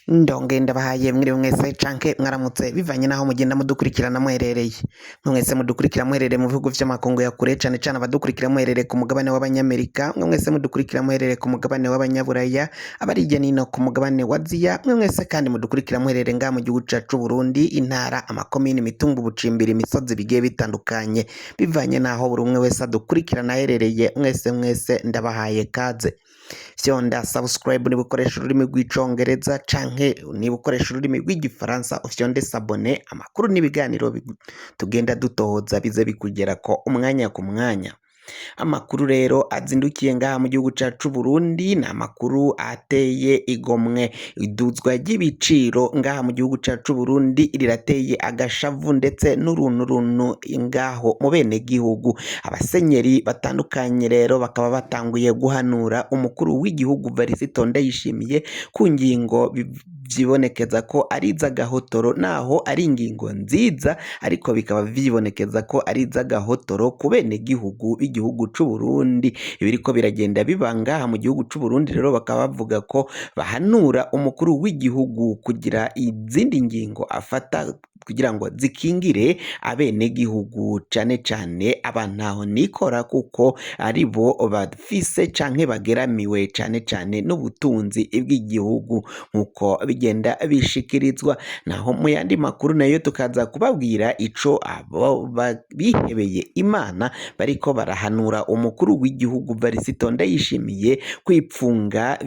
Ndongeye ndabahaye mwiriwe mwese canke mwaramutse bivanye n'aho mugenda mudukurikirana muherereye. Mwe mwese mudukurikira muherereye mu bihugu vy'amakungu ya kure cane cane abadukurikira muherereye ku mugabane w'abanyamerika, mwe mwese mudukurikira muherereye ku mugabane w'abanyaburaya, abari hirya n'ino ku mugabane wa Aziya, mwe mwese kandi mudukurikira muherereye ngaha mu gihugu cacu c'Uburundi, intara, amakomine, imitumba, ubucimbiri, imisozi bigiye bitandukanye, bivanye n'aho buri umwe wese adukurikirana aherereye, mwese mwese ndabahaye kaze. Fyonda subscribe niba ukoresha ururimi rw'icongereza canke niba ukoresha ururimi rw'igifaransa ufyonde s'abonner, amakuru n'ibiganiro tugenda dutohoza bize bikugerako umwanya ku mwanya. Amakuru rero azindukiye ngaha mu gihugu cacu c'Uburundi ni amakuru ateye igomwe. Iduzwa ry'ibiciro ngaha mu gihugu cacu c'Uburundi rirateye agashavu ndetse n'urunturuntu ngaho mu benegihugu. Abasenyeri batandukanye rero bakaba batanguye guhanura umukuru w'igihugu Varisito Ndayishimiye ku ngingo vyibonekeza ko ari iz'agahotoro naho ari ingingo nziza ariko bikaba vyibonekeza ko ari iz'agahotoro ku benegihugu b'igihugu c'Uburundi. Ibiriko biragenda biba ngaha mu gihugu c'Uburundi rero bakaba bavuga ko bahanura umukuru w'igihugu kugira izindi ngingo afata kugira ngo zikingire abenegihugu cane cane abantaho nikora kuko aribo bafise canke bageramiwe cane cane n'ubutunzi bw'igihugu nkuko bigenda bishikirizwa. Naho mu yandi makuru nayo tukaza kubabwira ico abo bihebeye Imana bariko barahanura umukuru w'igihugu Varisito Ndayishimiye kwipfunga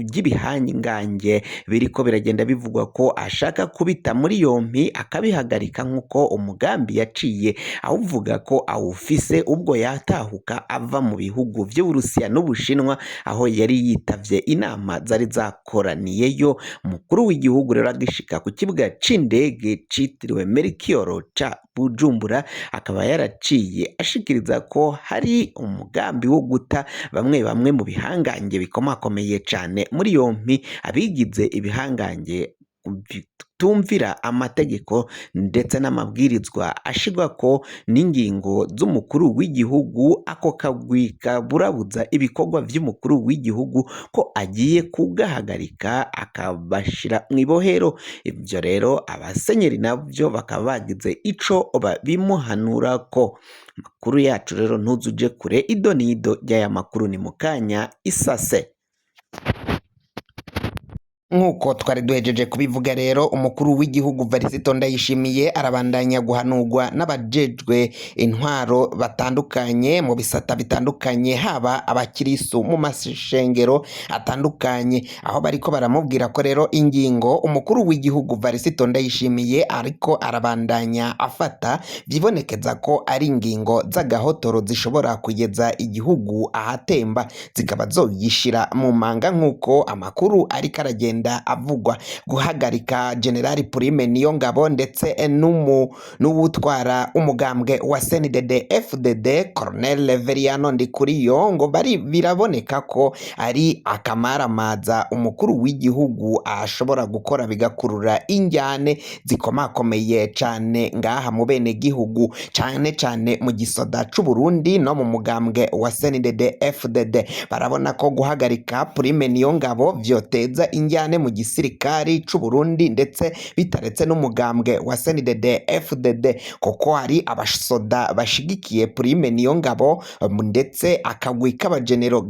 ry'ibihangange biriko biragenda bivugwa ko ashaka kubita muri yompi akabihagarika nk'uko umugambi yaciye awuvuga ko awufise ubwo yatahuka ava mu bihugu vy'Uburusiya n'Ubushinwa aho yari yitavye inama zari zakoraniyeyo. Umukuru w'igihugu rero agishika ku kibuga c'indege citiriwe Melchior ca Bujumbura akaba yaraciye ashikiriza ko hari umugambi wo guta bamwe bamwe mu bihangange bikomakomeye cane muri yompi abigize ibihangange bitumvira amategeko ndetse n'amabwirizwa ashirwako n'ingingo z'umukuru w'igihugu. Ako kagwi kaburabuza ibikorwa vy'umukuru w'igihugu ko agiye kugahagarika akabashira mw'ibohero. Ivyo rero abasenyeri navyo bakaba bagize ico babimuhanurako. Amakuru yacu rero ntuzuje kure, ido n'ido ry'aya makuru ni mukanya isase. Nk'uko twari duhejeje kubivuga rero, umukuru w'igihugu Varisito Ndayishimiye arabandanya guhanurwa n'abajejwe intwaro batandukanye mu bisata bitandukanye, haba abakirisu mu mashengero atandukanye, aho bariko baramubwira ko rero ingingo umukuru w'igihugu Varisito Ndayishimiye ariko arabandanya afata vyibonekeza ko ari ingingo z'agahotoro zishobora kugeza igihugu ahatemba, zikaba zoyishira mu manga nk'uko amakuru ariko aragenda avugwa. Guhagarika General Prime Niyongabo ndetse n'uwutwara umugambwe wa CNDD FDD Colonel Reveriyano Ndikuriyo ngo bari biraboneka ko ari akamaramaza umukuru w'igihugu ashobora gukora bigakurura injyane zikomakomeye cane ngaha mu bene gihugu, cane cane mu gisoda c'Uburundi no mu mugambwe wa CNDD FDD. Barabona ko guhagarika Prime Niyongabo vyoteza injyane mu gisirikari c'Uburundi ndetse bitaretse n'umugambwe wa CNDD FDD, kuko hari abasoda bashigikiye Prime Niyongabo ndetse akagwi k'abagenero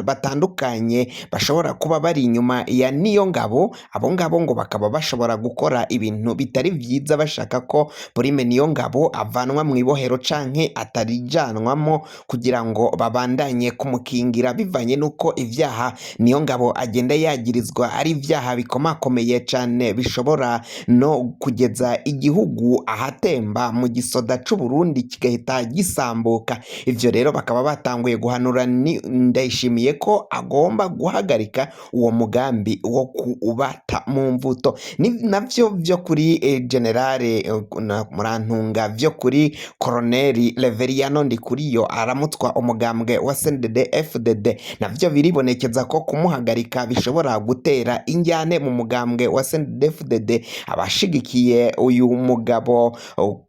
batandukanye bashobora kuba bari inyuma ya Niyongabo. Abo ngabo ngo bakaba bashobora gukora ibintu bitari vyiza bashaka ko Prime Niyongabo avanwa mu ibohero canke atarijanwamo kugira ngo babandanye kumukingira, bivanye n'uko ivyaha Niyongabo agenda yagirizwa ari ivyaha bikomakomeye cane bishobora no kugeza igihugu ahatemba mu gisoda c'Uburundi kigahita gisambuka. Ivyo rero bakaba batanguye guhanura Ndayishimiye ko agomba guhagarika uwo mugambi wo kubata mu mvuto. Ni navyo vyo kuri generale Murantunga, vyo kuri Colonel Reveriyano Ndikuriyo aramutswa umugambwe wa CNDD FDD, navyo biribonekeza ko kumuhagarika bishobora gutera injyane mu mugambwe wa CNDD FDD. Abashigikiye uyu mugabo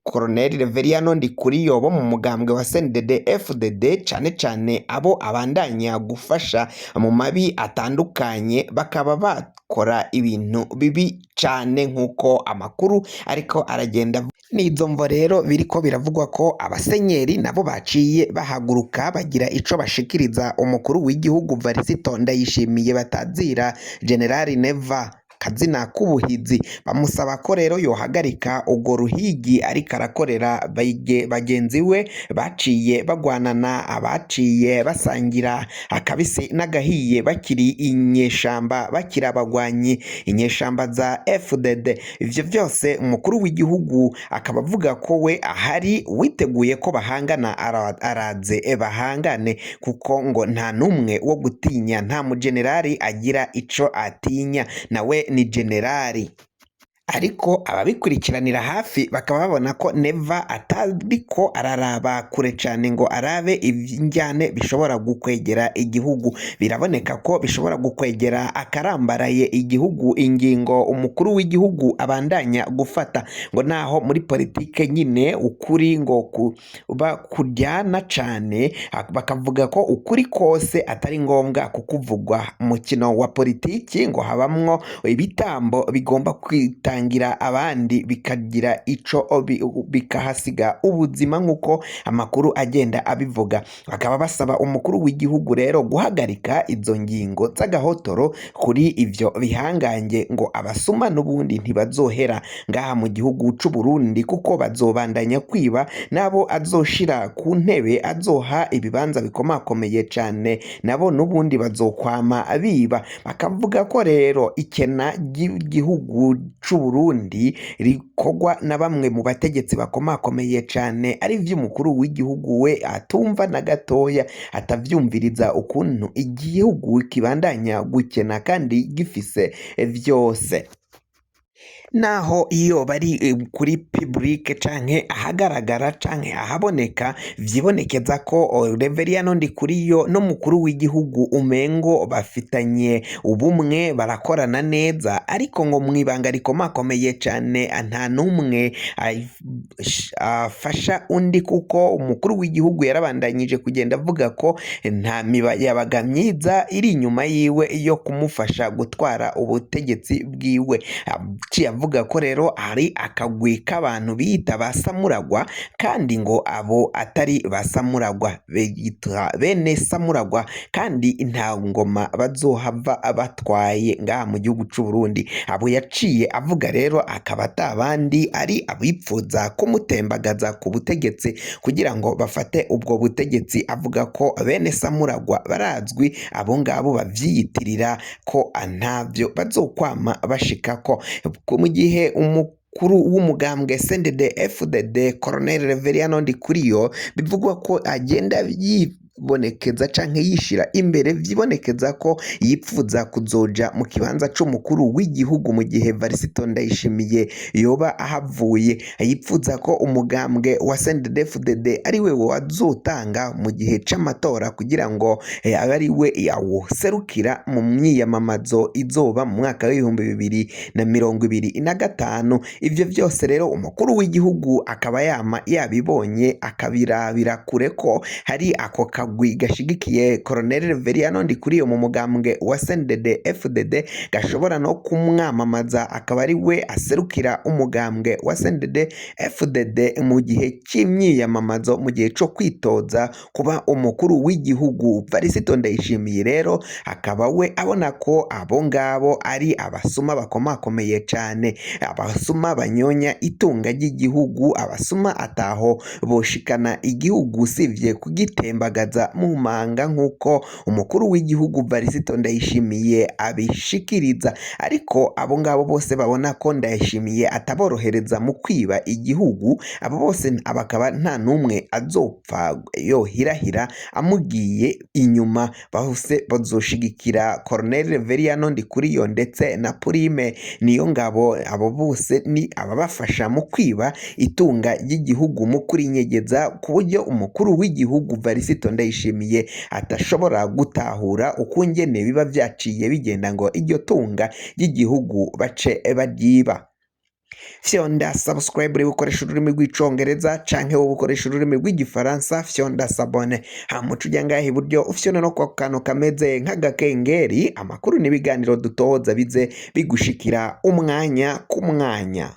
Colonel Reveriyano Ndikuriyo bo mu mugambwe wa CNDD FDD, cane cane abo abandanya gufasha mu mabi atandukanye, bakaba bakora ibintu bibi. cane nk'uko amakuru ariko aragenda. N'izo mvo rero biriko biravugwa ko abasenyeri nabo baciye bahaguruka bagira ico bashikiriza umukuru w'igihugu Varisito Ndayishimiye batazira Generali Neva kazina k'ubuhizi, bamusaba ko rero yohagarika urwo ruhigi ariko arakorera bagenzi we baciye bagwanana, abaciye basangira akabisi n'agahiye bakiri inyeshamba, bakiri abagwanyi inyeshamba za FDD. Ivyo vyose umukuru w'igihugu akaba avuga ko we ahari witeguye ko bahangana, araze bahangane, kuko ngo nta n'umwe wo gutinya, nta mujenerali agira ico atinya, nawe ni generali. Ariko ababikurikiranira hafi bakaba babona ko Neva atariko araraba kure cane ngo arabe injyane bishobora gukwegera igihugu. Biraboneka ko bishobora gukwegera akarambaraye igihugu, ingingo umukuru w'igihugu abandanya gufata, ngo naho muri politike nyine ukuri ngo kuba kuryana cane, bakavuga ko ukuri kose atari ngombwa kukuvugwa. Umukino wa politiki ngo habamwo ibitambo bigomba kwitangira abandi bikagira ico bikahasiga ubuzima, nk'uko amakuru agenda abivuga. Bakaba basaba umukuru w'igihugu rero guhagarika izo ngingo z'agahotoro kuri ivyo bihangange, ngo abasuma n'ubundi ntibazohera ngaha mu gihugu c'u Burundi, kuko bazobandanya kwiba n'abo azoshira ku ntebe azoha ibibanza bikomakomeye cane, nabo n'ubundi bazokwama biba. Bakavuga ko rero ikena ry'igihugu c'u Burundi rikorwa na bamwe mu bategetsi bakomakomeye cane, ari vy'umukuru w'igihugu we atumva na gatoya, atavyumviriza ukuntu igihugu kibandanya gukena kandi gifise vyose. Naho iyo bari kuri publike canke ahagaragara canke ahaboneka, vyibonekeza ko Reveriyano Ndikuriyo n'umukuru w'igihugu umengo bafitanye ubumwe, barakorana neza, ariko ngo mw'ibanga rikomakomeye cane nta n'umwe afasha undi, kuko umukuru w'igihugu yarabandanyije kugenda avuga ko nta miyabaga myiza iri inyuma yiwe yo kumufasha gutwara ubutegetsi bwiwe. Aciye avuga ko rero hari akagwi k'abantu biyita ba Samuragwa, kandi ngo abo atari ba Samuragwa, biyita bene Samuragwa, kandi nta ngoma bazohava batwaye ngaha mu gihugu c'u Burundi. Abo yaciye avuga rero akaba atabandi ari abipfuza kumutembagaza ku butegetsi kugira ngo bafate ubwo butegetsi. Avuga ko bene Samuragwa barazwi, abo ngabo bavyiyitirira ko ntavyo bazokwama bashikako. Mu gihe umukuru w'umugambwe CNDD FDD Colonel Reveriyano Ndikuriyo bivugwa ko agenda yibonekeza canke yishira imbere, vyibonekeza ko yipfuza kuzoja mu kibanza c'umukuru w'igihugu mu gihe Varisito Ndayishimiye yoba ahavuye, yipfuza ko umugambwe wa CNDD FDD ari we wazotanga mu gihe c'amatora kugira ngo abe ari we yawuserukira mu myiyamamazo izoba mu mwaka w'2025. Ivyo vyose rero umukuru w'igihugu akaba yama yabibonye, akabirabira kure ko hari ako kagwi gashigikiye Colonel Reveriyano Ndikuriyo mu mugambwe wa CNDD FDD gashobora no kumwamamaza akaba ari we aserukira umugambwe wa CNDD FDD mu gihe c'imyiyamamazo, mu gihe co kwitoza kuba umukuru w'igihugu. Varisito Ndayishimiye rero akaba we abona ko abo ngabo ari abasuma bakomakomeye cane, abasuma banyonya itunga ry'igihugu, abasuma ataho boshikana igihugu usivye kugitembagaza mu manga nk'uko umukuru w'igihugu Varisito Ndayishimiye abishikiriza. Ariko abo ngabo bose babona ko Ndayishimiye ataborohereza mu kwiba igihugu, abo bose bakaba nta n'umwe azopfa yohirahira amugiye inyuma, bose bazoshigikira Colonel Reveriyano Ndikuriyo ndetse na Prime Niyongabo. Abo bose ni ababafasha mu kwiba itunga ry'igihugu, mu kurinyegeza ku buryo umukuru w'igihugu Varisito Ndayishimiye atashobora gutahura ukungene biba vyaciye bigenda ngo iryo tunga ry'igihugu bace baryiba. Fyonda subscribe uri gukoresha ururimi rw'Icongereza, canke wowe ukoresha ururimi rw'Igifaransa, fyonda s'abonner. Hama uca uja ngaha iburyo, ufyonda no kwa kantu kameze nk'agakengeri, amakuru n'ibiganiro dutohoza bize bigushikira umwanya ku mwanya.